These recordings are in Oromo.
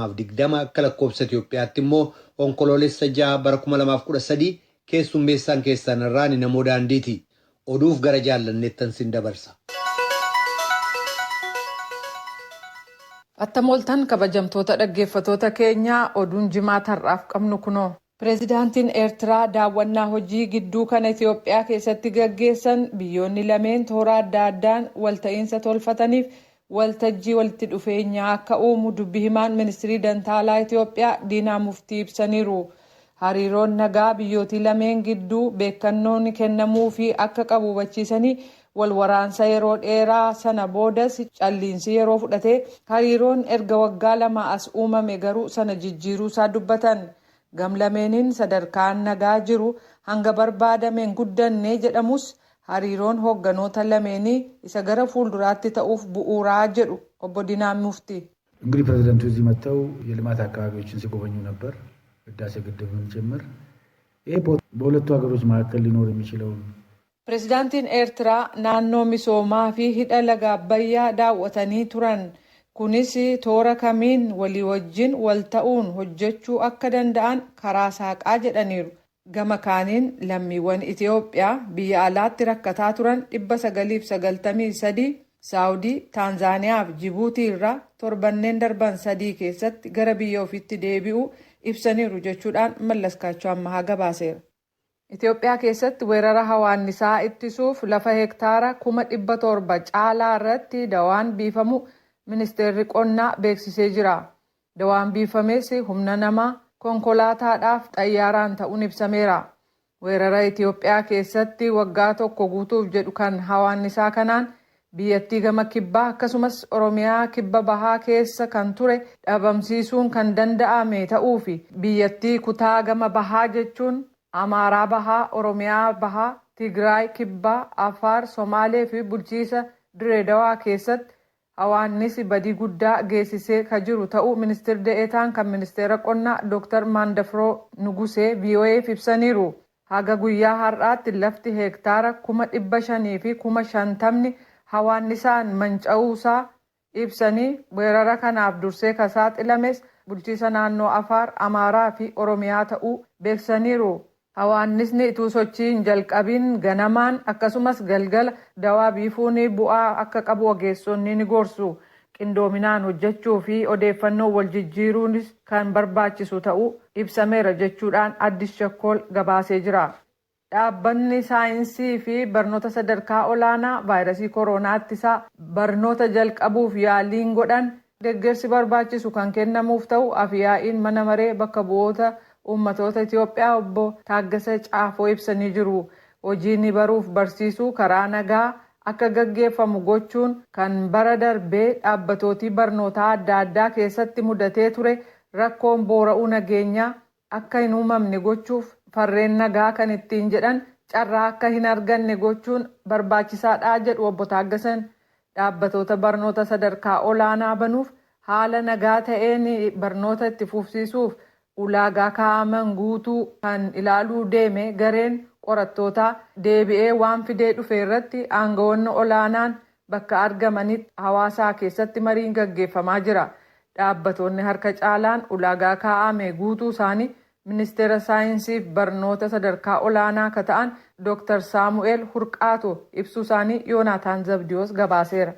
2020, akka lakkoofsa Itoophiyaatti immoo Onkoloolessa 6 bara 2013. Keessummeessaan keessan irraa ni Namoo Daandiiti. Oduuf gara Jaallanneettan sin dabarsa. Attam ooltan, kabajamtoota dhaggeeffatoota keenyaa, oduun Jimaata har'aaf qabnu kunoo. Pireezidaantiin Eertiraa daawwannaa hojii gidduu kana Itoophiyaa keessatti gaggeessan biyyoonni lameen toora adda addaan walta'iinsa tolfataniif waltajjii walitti dhufeenyaa akka uumu dubbi himaan ministirii dantaalaa Itoophiyaa Diinaa Muftii ibsaniiru. Hariiroon nagaa biyyootii lameen gidduu beekannoon kennamuufii akka qabu hubachiisanii, wal waraansa yeroo dheeraa sana boodas calliinsi yeroo fudhatee hariiroon erga waggaa 2 as uumame garuu sana jijjiiruusaa dubbatan. Gam lameeniin sadarkaan nagaa jiru hanga barbaadame hin guddanne jedhamus, hariiroon hoogganoota lameenii isa gara fuulduraatti ta'uuf bu'uuraa jedhu Obbo Dinaa Mufti. እንግዲህ ፕሬዚደንቱ እዚህ መጥተው የልማት አካባቢዎችን ሲጎበኙ ነበር፣ ህዳሴ ግድብን ጭምር። ይሄ በሁለቱ ሀገሮች መካከል ሊኖር የሚችለውን Pireezidaantiin Eertiraa naannoo misoomaa fi hidha laga Abbayyaa daawwatanii turan. Kunis toora kamiin walii wajjin wal ta'uun hojjechuu akka danda'an karaa saaqaa jedhaniiru. Gama kaaniin lammiiwwan Itoophiyaa biyya alaatti rakkataa turan 993 Saawudii, Taanzaaniyaa fi Jibuutii irraa torbanneen darban 3 keessatti gara biyya ofiitti deebi'uu ibsaniiru jechuudhaan Mallaskaachoo Ammahaa gabaaseera. Itoophiyaa keessatti weerara hawaannisaa ittisuuf lafa hektaara 700,000 caalaa irratti dawaan biifamu ministeerri qonnaa beeksisee jira. Dawaan biifames humna namaa, konkolaataadhaaf xayyaaraan ta'uun ibsameera. Weerara Itoophiyaa keessatti waggaa tokko guutuuf jedhu kan hawaannisaa kanaan biyyattii gama kibbaa akkasumas Oromiyaa kibba bahaa keessa kan ture dhabamsiisuun kan danda'ame ta'uu fi biyyattii kutaa gama bahaa jechuun Amaaraa bahaa, Oromiyaa bahaa, Tigraay kibbaa, Afaar, Somaalee fi bulchiisa Direedawaa keessatti hawaannisi badii guddaa geessisee ka jiru ta'uu ministir de'eetaan kan ministeera qonnaa Dr. Maandafroo Nugusee VOA'f ibsaniiru. Haga guyyaa har'aatti lafti heektaara 550,000 hawaannisaan manca'uusaa ibsanii, weerara kanaaf dursee ka saaxilames bulchiisa naannoo Afaar, Amaaraa fi Oromiyaa ta'uu beeksisaniiru. Hawaannisni ituu sochii hin jalqabiin ganamaan akkasumas galgala dawaa biifuun bu'aa akka qabu ogeessonni ni gorsu. Qindoominaan hojjechuu fi odeeffannoo wal jijjiiruunis kan barbaachisu ta'uu ibsameera jechuudhaan Addis Chekkool gabaasee jira. Dhaabbanni saayinsii fi barnoota sadarkaa olaanaa vaayirasii koronaa ittisaa barnoota jalqabuuf yaaliin godhan deeggarsi barbaachisu kan kennamuuf ta'u afyaa'iin mana maree bakka bu'oota uummatoota Itoophiyaa obbo Taaggasa Caafoo ibsanii jiru. Hojiin baruuf barsiisuu karaa nagaa akka gaggeeffamu gochuun kan bara darbee dhaabbatootii barnootaa adda addaa keessatti mudatee ture rakkoon boora'uu nageenyaa akka hin uumamne gochuuf farreen nagaa kan ittiin jedhan carraa akka hin arganne gochuun barbaachisaadha jedhu obbo Taaggasan. Dhaabbatoota barnoota sadarkaa olaanaa banuuf haala nagaa ta'een barnoota itti fufsiisuuf ulaagaa kaa'aman guutuu kan ilaaluu deeme gareen qorattootaa deebi'ee waan fidee dhufe irratti aangawoonni olaanaan bakka argamanitti hawaasaa keessatti mariin gaggeeffamaa jira. Dhaabbatoonni harka caalaan ulaagaa kaa'ame guutuu isaanii ministeera saayinsiif barnoota sadarkaa olaanaa akka ta'an Dr. Saamu'eel Hurqaatu ibsuu isaanii Yoonaataan Zabdiyoos gabaaseera.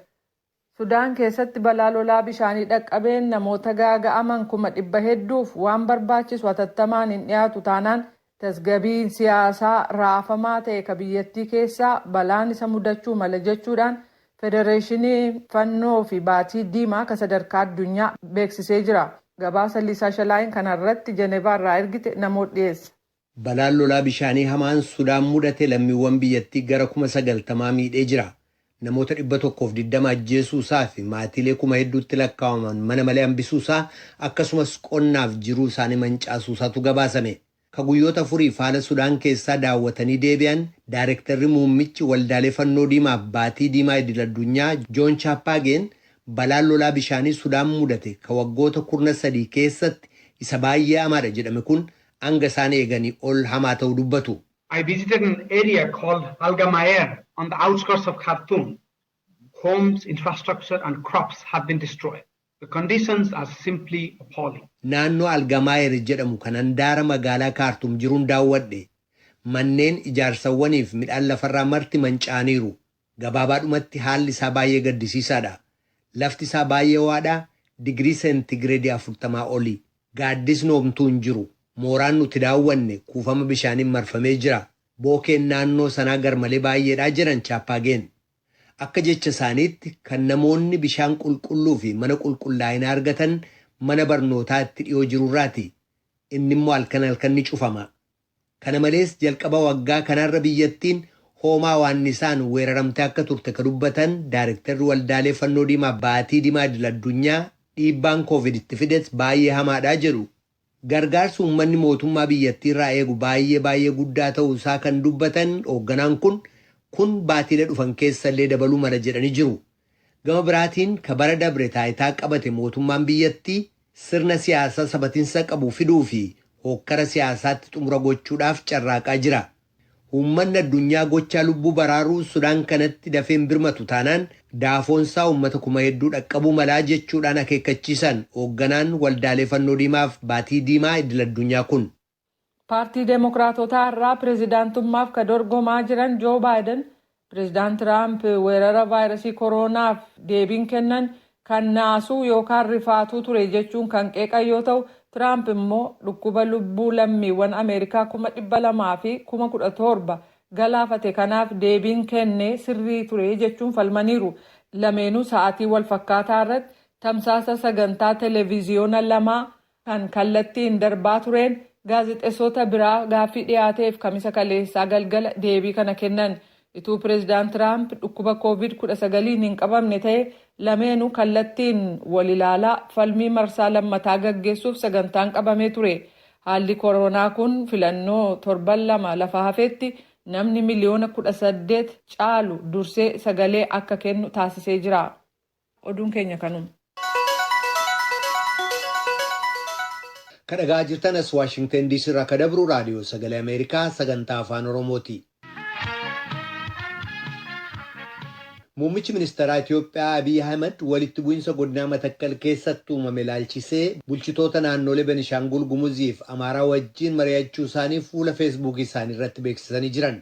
Sudaan keessatti balaa lolaa bishaanii dhaqqabeen namoota gaaga'aman kuma dhibba hedduuf waan barbaachisu hatattamaan hin dhiyaatu taanaan tasgabbiin siyaasaa raafamaa ta'e ka biyyattii keessaa balaan isa mudachuu mala jechuudhaan Federeeshinii Fannoo fi Baatii Diimaa ka sadarkaa addunyaa beeksisee jira. Gabaasa Liisaa Shalaayin kanarratti Jenevaa irraa ergite namoota dhiyeessa. Balaan lolaa bishaanii hamaan Sudaan mudate lammiiwwan biyyattii gara 90,000 miidhee jira. Namoota 120 ajjeesuusaa fi maatiilee kuma hedduutti lakkaa'aman mana malee hambisuusaa akkasumas qonnaaf jiruu isaanii mancaasuusaatu gabaasame. Ka guyyoota 4f haala Sudaan keessaa daawwatanii deebi'an Daayirektarri muummichi waldaalee fannoo diimaaf baatii diimaa idil addunyaa Joon Chaappaageen balaan lolaa bishaanii Sudaan mudate ka waggoota kurna 3 keessatti isa baay'ee hamaadha jedhame kun hanga isaan eeganii ol hamaa ta'uu dubbatu. I visited an area called Algamayer on the outskirts of Khartoum. Homes, infrastructure, and crops have been destroyed. The conditions are simply appalling. Naannoo Algamaayer jedhamu kan handaara magaalaa Kaartum jiruun daawwadhe. Manneen ijaarsawwaniif midhaan lafarraa marti manca'aniiru. Gabaabaadhumatti haalli isaa baay'ee gaddisiisaadha. Lafti isaa baay'ee ho'aadha. Digirii seentigireedii 40 oli. Gaaddisni homtuu hin jiru. Mooraan nuti daawwanne kuufama bishaaniin marfamee jira. Bookeen naannoo sanaa garmalee baay'eedhaa jedhan Chaappaageen. Akka jecha isaaniitti kan namoonni bishaan qulqulluu fi mana qulqullaa'inaa argatan mana barnootaatti dhiyoo jirurraati. Inni immoo halkan halkan ni cufama. Kana malees jalqaba waggaa kanarra biyyattiin hoomaa waan isaan weeraramtee akka turte ka dubbatan Daayirektarri Waldaalee Fannoo Diimaa Baatii Diimaa Idil Addunyaa dhiibbaan Koovid itti fides baay'ee hamaadhaa jedhu. Gargaarsi uummanni mootummaa biyyattii irraa eegu baay'ee baay'ee guddaa ta'uu isaa kan dubbatan hoogganaan kun, kun baatiilee dhufan keessa illee dabaluu mala jedhanii jiru. Gama biraatiin ka bara dabre taayitaa qabate mootummaan biyyattii sirna siyaasaa sabatinsa qabu fiduu fi hookkara siyaasaatti xumura gochuudhaaf carraaqaa jira. Uummanni addunyaa gochaa lubbuu baraaruu Sudaan kanatti dafee hin birmatu taanaan daafoonsaa uummata kuma hedduu dhaqqabuu malaa jechuudhaan akeekkachiisan hoogganaan Waldaalee Fannoo Diimaaf Baatii Diimaa Idil Addunyaa kun. Paartii Deemokiraatotaa irraa pireezidaantummaaf ka dorgomaa jiran Joo Baayiden, Pireezidaant Tiraamp weerara vaayirasii kooroonaaf deebiin kennan kan naasuu yookaan rifaatuu ture jechuun kan qeeqan yoo ta'u, Tiraamp immoo dhukkuba lubbuu lammiiwwan Ameerikaa 217,000 galaafate kanaaf deebiin kenne sirrii ture jechuun falmaniiru. Lameenuu sa'aatii wal fakkaataa irratti tamsaasa sagantaa televiziyoona lamaa kan kallattiin darbaa tureen gaazexeessota biraa gaaffii dhiyaateef Kamisa kaleessaa galgala deebii kana kennan. Ituu Pireezidaant Tiraamp dhukkuba Koovid-19 hin qabamne ta'e, lameenuu kallattiin wal ilaalaa falmii marsaa lammataa gaggeessuuf sagantaan qabamee ture. Haalli koronaa kun filannoo torban 2 lafa hafetti namni miliyoona 18 caalu dursee sagalee akka kennu taasisee jira. Oduun keenya kanuma. Ka dhagaa jirtan as Waashingtan DC irraa ka dabru Raadiyoo Sagalee Ameerikaa sagantaa Afaan Oromooti. Muummichi ministeeraa Itiyoophiyaa Abiy Ahmed walitti bu'insa godinaa Matakkal keessatti uumame ilaalchisee bulchitoota naannolee Benishaangul Gumuzii fi Amaaraa wajjin mari'achuu isaanii fuula Feesbuukii isaanii irratti beeksisanii jiran.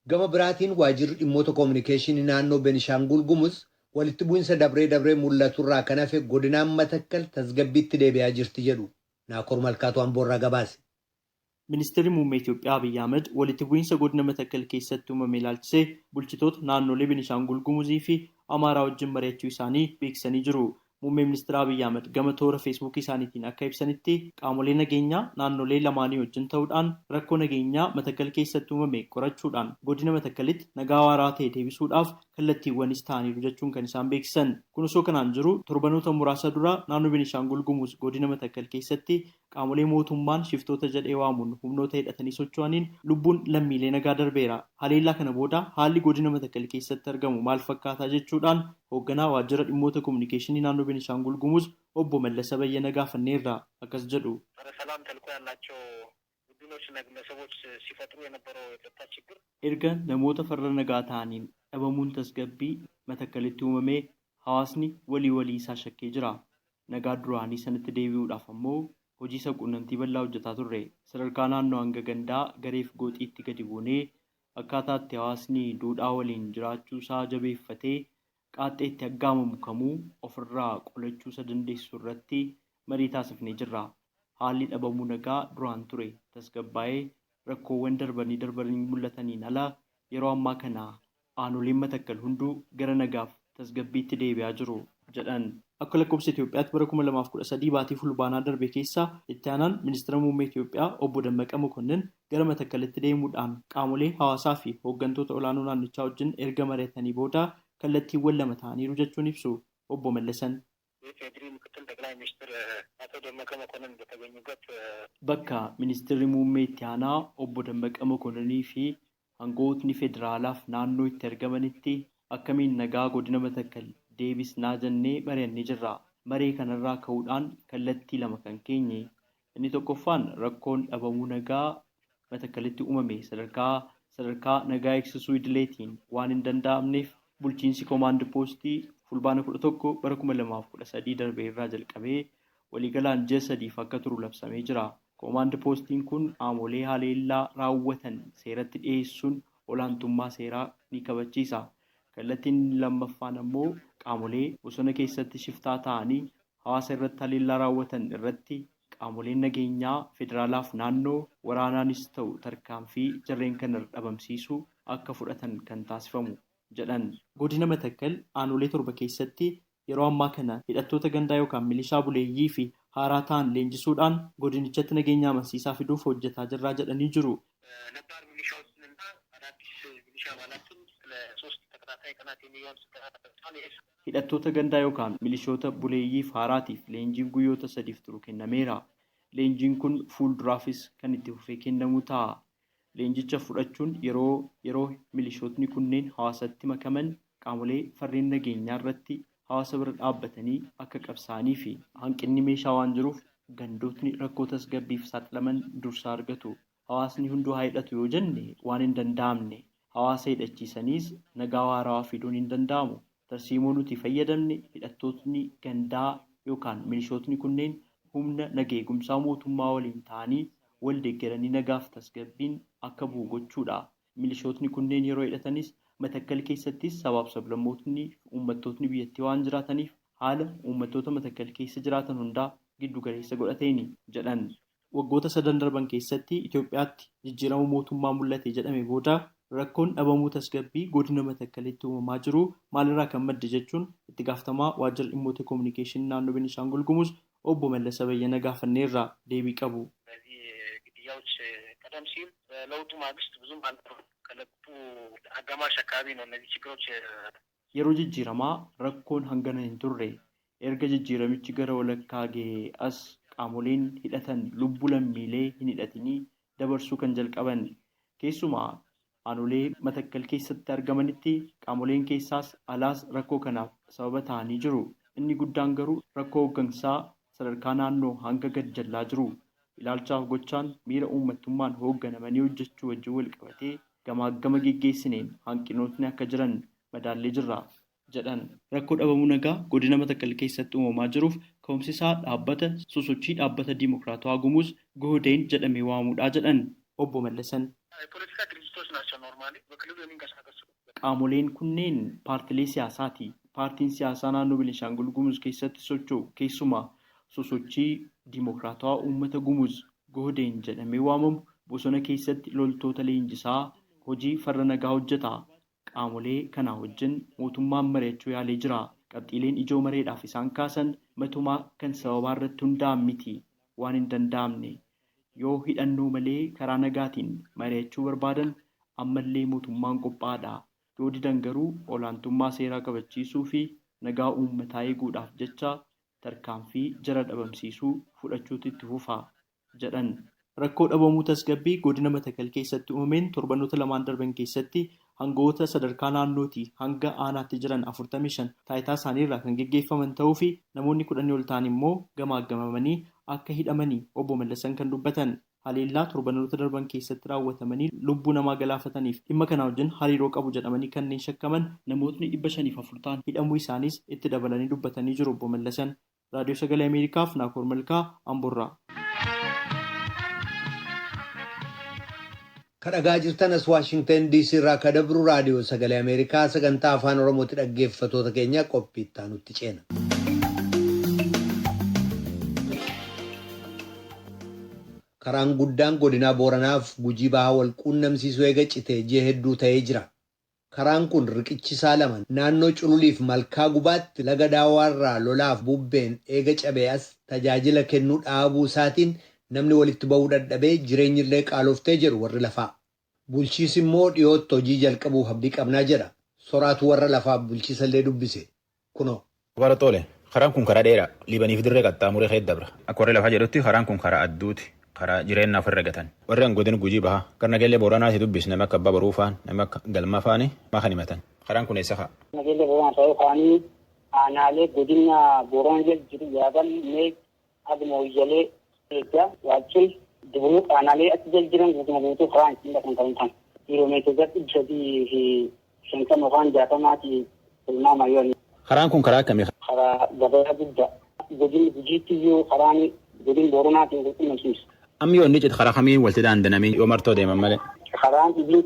Gama biraatiin waajirri dhimmoota koominikeeshinii naannoo Benishaangul Gumuz walitti bu'insa dabree dabree mul'atu irraa kan hafe godinaan Matakkal tasgabbiitti deebi'aa jirti jedhu. Naakoor Malkaatu Amboorraa gabaase. Ministeerri Muummee Itiyoophiyaa Abiyyi Ahmed walitti bu'iinsa godina Matakkal keessatti uumame ilaalchisee bulchitoota naannolee Benishaangul Gumuzii fi Amaaraa wajjin mari'achuu isaanii beeksisanii jiru. Muummee Ministeera Abiyyi Ahmed gama toora Feesbuukii isaaniitiin akka ibsanitti, qaamolee nageenyaa naannolee lamaanii wajjin ta'uudhaan rakkoo nageenyaa Matakkal keessatti uumame qorachuudhaan godina Matakkalitti nagaa waaraa ta'e deebisuudhaaf kallattiiwwanis ta'aniiru jechuun kan isaan beeksisan. Kun osoo kanaan jiru, torbanoota muraasa dura naannoo Benishaangul Gumuz godina Matakkal keessatti qaamolee mootummaan shiftoota jedhee waamuun humnoota hidhatanii socho'aniin lubbuun lammiilee nagaa darbeera. Haleellaa kana booda haalli godina Matakkal keessatti argamu maal fakkaataa jechuudhaan hoogganaa waajjira dhimmoota kominikeeshinii naannoo Benishaangul Gumuz obbo Mallasa Bayyana gaafanneerra, akkas jedhu. ሰላም ተልዕኮ ያላቸው ቡድኖች እና ግለሰቦች ሲፈጥሩ የነበረው የጸጥታ ችግር Erga namoota farra nagaa ta'aniin dhabamuun tasgabbii Matakkalitti uumamee hawaasni walii walii isaa shakkee jira. Nagaa duraanii sanatti deebi'uudhaaf ammoo hojii sabquunnamtii bal'aa hojjetaa turre. Sadarkaa naannoo hanga gandaa gareef gooxiitti gadi buunee akkaataa itti hawaasni duudhaa waliin jiraachuu isaa jabeeffatee qaaxxee itti aggaamamu kamuu ofirraa qolachuu isa dandeessisu irratti marii taasifnee jirra. Haalli dhabamuu nagaa duraan ture tasgabbaa'ee rakkoowwan darbanii darbanii mul'ataniin ala yeroo ammaa kana aanoleen Matakkal hunduu gara nagaaf tasgabbiitti deebi'aa jiru jedhan. Akka lakkoofsa Itoophiyaatti bara 2013 baatii Fulbaanaa darbe keessa itti aanaan ministeera muummee Itoophiyaa obbo Dammaqa Mokonnin gara Matakkalitti deemuudhaan qaamolee hawaasaa fi hooggantoota olaanoo naannichaa wajjin erga mari'atanii booda kallattiiwwan lama ta'aniiru jechuun ibsu obbo Mallasan. የኢፌዴሪ ምክትል ጠቅላይ ሚኒስትር አቶ ደመቀ መኮንን በተገኙበት Bakka ministeerri muummee itti aanaa obbo Dammaqa Mokonninii fi aangawootni federaalaaf naannoo itti argamanitti akkamiin nagaa godina Matakkal deebisnaa jennee mari'annee jirra. Maree kanarraa ka'uudhaan kallattii lama kan keenye. Inni tokkoffaan rakkoon dhabamuu nagaa Matakkalitti uumame sadarkaa nagaa eegsisuu idileetiin waan hin danda'amneef bulchiinsi koomaand poostii Fulbaana 11 bara 2013 darbe irraa jalqabee waliigalaan ji'a sadiif akka turu labsamee jira. Koomaand poostiin kun qaamolee haleellaa raawwatan seeratti dhiyeessuun olaantummaa seeraa ni kabachiisa. Kallattiin lammaffaan ammoo qaamolee bosona keessatti shiftaa ta'anii hawaasa irratti haleellaa raawwatan irratti qaamoleen nageenyaa federaalaaf naannoo waraanaanis ta'u tarkaanfii jarreen kana dhabamsiisuu akka fudhatan kan taasifamu jedhan. Godina Matakkal aanolee 7 keessatti yeroo ammaa kana hidhattoota gandaa yookaan milishaa buleeyyii fi haaraa ta'an leenjisuudhaan godinichatti nageenya amansiisaa fiduuf hojjetaa jirraa jedhanii jiru. ነባር ሚሊሻዎችንና አዳዲስ ሚሊሻ አባላትን ለሶስት ተከታታይ ቀናት የሚሆን ስልጠና ተሰጥቷል። Hidhattoota gandaa yookaan milishoota buleeyyiif haaraatiif leenjiin guyyoota sadiif turu kennameera. Leenjiin kun fuulduraafis kan itti fufee kennamu ta'a. Leenjicha fudhachuun yeroo yeroo milishootni kunneen hawaasatti makaman qaamolee farreen nageenyaa irratti hawaasa bira dhaabbatanii akka qabsaa'anii fi hanqinni meeshaa waan jiruuf gandootni rakkoo tasgabbiif saaxilaman dursa argatu. Hawaasni hunduu haa hidhatu yoo jenne waan hin danda'amne. Hawaasa hidhachiisaniis nagaa waarawaa fiduun hin danda'amu. Tarsiimoo nuti fayyadamne hidhattootni gandaa yookaan milishootni kunneen humna nageegumsaa mootummaa waliin ta'anii wal deeggaranii nagaaf tasgabbiin akka bu'u gochuudha. Milishootni kunneen yeroo hidhatanis Matakkal keessattis sabaaf sablammootni uummattootni biyyattii waan jiraataniif haala uummattoota Matakkal keessa jiraatan hundaa giddu galeessa godhateeni jedhan. Waggoota sadan darban keessatti Itoophiyaatti jijjiirama mootummaa mul'ate jedhame booda rakkoon dhabamuu tasgabbii godina Matakkalitti uumamaa jiru maalirraa kan madde jechuun itti gaafatamaa waajjira dhimmoota koominikeeshinii naannoo Beenishaangul Gumuz obbo Mallasa Bayyana gaafanneerraa deebii qabu. እነዚህ ግድያዎች ቀደም ሲል በለውጡ ማግስት ብዙም አልነበሩም። ከለውጡ አጋማሽ አካባቢ ነው እነዚህ ችግሮች Yeroo jijjiiramaa rakkoon hangana hin turre. Erga jijjiiramichi gara walakkaa gahee as qaamoleen hidhatan lubbuu lammiilee hin hidhatinii dabarsuu kan jalqaban. Keessumaa aanolee Matakkal keessatti argamanitti qaamoleen keessaas alaas rakkoo kanaaf sababa ta'anii jiru. Inni guddaan garuu rakkoo hooggansaa sadarkaa naannoo hanga gad jallaa jiru. Ilaalchaaf gochaan miira uummattummaan hoogganamanii hojjechuu wajjin wal qabatee gamaagama geggeessineen hanqinootni akka jiran madaallee jirra jedhan. Rakkoo dhabamuu nagaa godina Matakkal keessatti uumamaa jiruuf ka'umsi isaa dhaabbata sosochii dhaabbata Diimokiraatawaa Gumuz Gohodeen jedhamee waamudha jedhan obbo Mallasan. የፖለቲካ ድርጅቶች ናቸው ኖርማሊ በክልሉ የሚንቀሳቀሱ Qaamoleen kunneen paartilee siyaasaati. Paartiin siyaasaa naannoo Beenishaangul Gumuz keessatti socho'u keessumaa sosochii Diimokiraatawaa uummata Gumuz Gohodeen jedhamee waamamu bosona keessatti loltoota leenjisaa hojii farra nagaa hojjeta. Qaamolee kana wajjin mootummaan mari'achuu yaalee jira. Qabxiileen ijoo mareedhaaf isaan kaasan matumaa kan sababaa irratti hundaa'an miti waan hin danda'amne. Yoo hidhannoo malee karaa nagaatiin mari'achuu barbaadan ammallee mootummaan qophaa'aadha. Yoo didan garuu olaantummaa seeraa kabachiisuu fi nagaa uummataa eeguudhaaf jecha tarkaanfii jara dhabamsiisuu fudhachuutu itti fufa jedhan. Rakkoo dhabamuu tasgabbii godina Matakkal keessatti uumameen torbanoota lamaan darban keessatti hangoota sadarkaa naannootii hanga aanaatti jiran 45 taayitaa isaanii irraa kan geggeeffaman ta'uu fi namoonni 10 ol ta'an immoo gamaagamamanii akka hidhamanii obbo Mallasan kan dubbatan. Haleellaa torbanoota darban keessatti raawwatamanii lubbuu namaa galaafataniif dhimma kana wajjin hariiroo qabu jedhamanii kanneen shakkaman namootni 504 ta'an hidhamuu isaaniis itti dabalanii dubbatanii jiru obbo Mallasan. Raadiyoo Sagalee Ameerikaaf Naakoor Malkaa Amboorraa. Kan dhagaa jirtan as Waashingtan DC irraa kan dabru raadiyoo sagalee Ameerikaa sagantaa afaan Oromootti dhaggeeffattoota keenya qophii itti aanutti ceena. Karaan guddaan godinaa Booranaaf Gujii Bahaa wal quunnamsiisuu eega citee ji'a hedduu ta'ee jira. Karaan kun riqichisaa lama naannoo Cululiif Malkaa Gubaatti laga Daawaarraa lolaaf bubbeen eega cabee as tajaajila kennuu dhaabuu isaatiin namni walitti bahuu dadhabee jireenyillee qaaloftee jedhu warri lafaa. Bulchiisi immoo dhiyootti hojii jalqabuuf abdii qabnaa jedha. Soraatu warra lafaaf bulchiisallee dubbise. Kunoo. Bara tole karaan kun karaa dheeraa Liibaniif dirree qaxxaamuree keessa dabra. Akka warri lafaa jedhutti karaan kun karaa adduuti. Karaa jireenyaa ofirra gatan. Warri godina Gujii bahaa gara Nageellee Booranaa si dubbis nama akka Abbaa Boruu faan nama akka Galmaa faani maa kan himatan. Karaan kun eessa ka'a? Nageellee Booranaa ta'uu kaanii aanaalee godina Booranaa jala jiru yaaban mee aduma wayyalee eeggaa waachil dubruu aanaalee achi jala jiran guutuma guutuu karaan ittiin dhaqan kan ta'an. Kiiloomeetira 350 yookaan 60 tilmaama yoo. Karaan kun karaa akkamii? Karaa gabaa guddaa. Godin Gujiitti iyyuu karaan godin Booranaatiin qulqulleessisu. Ammi yoo inni cite karaa kamiin walitti daandanamii yoo martoo deeman malee? Karaan dhibiin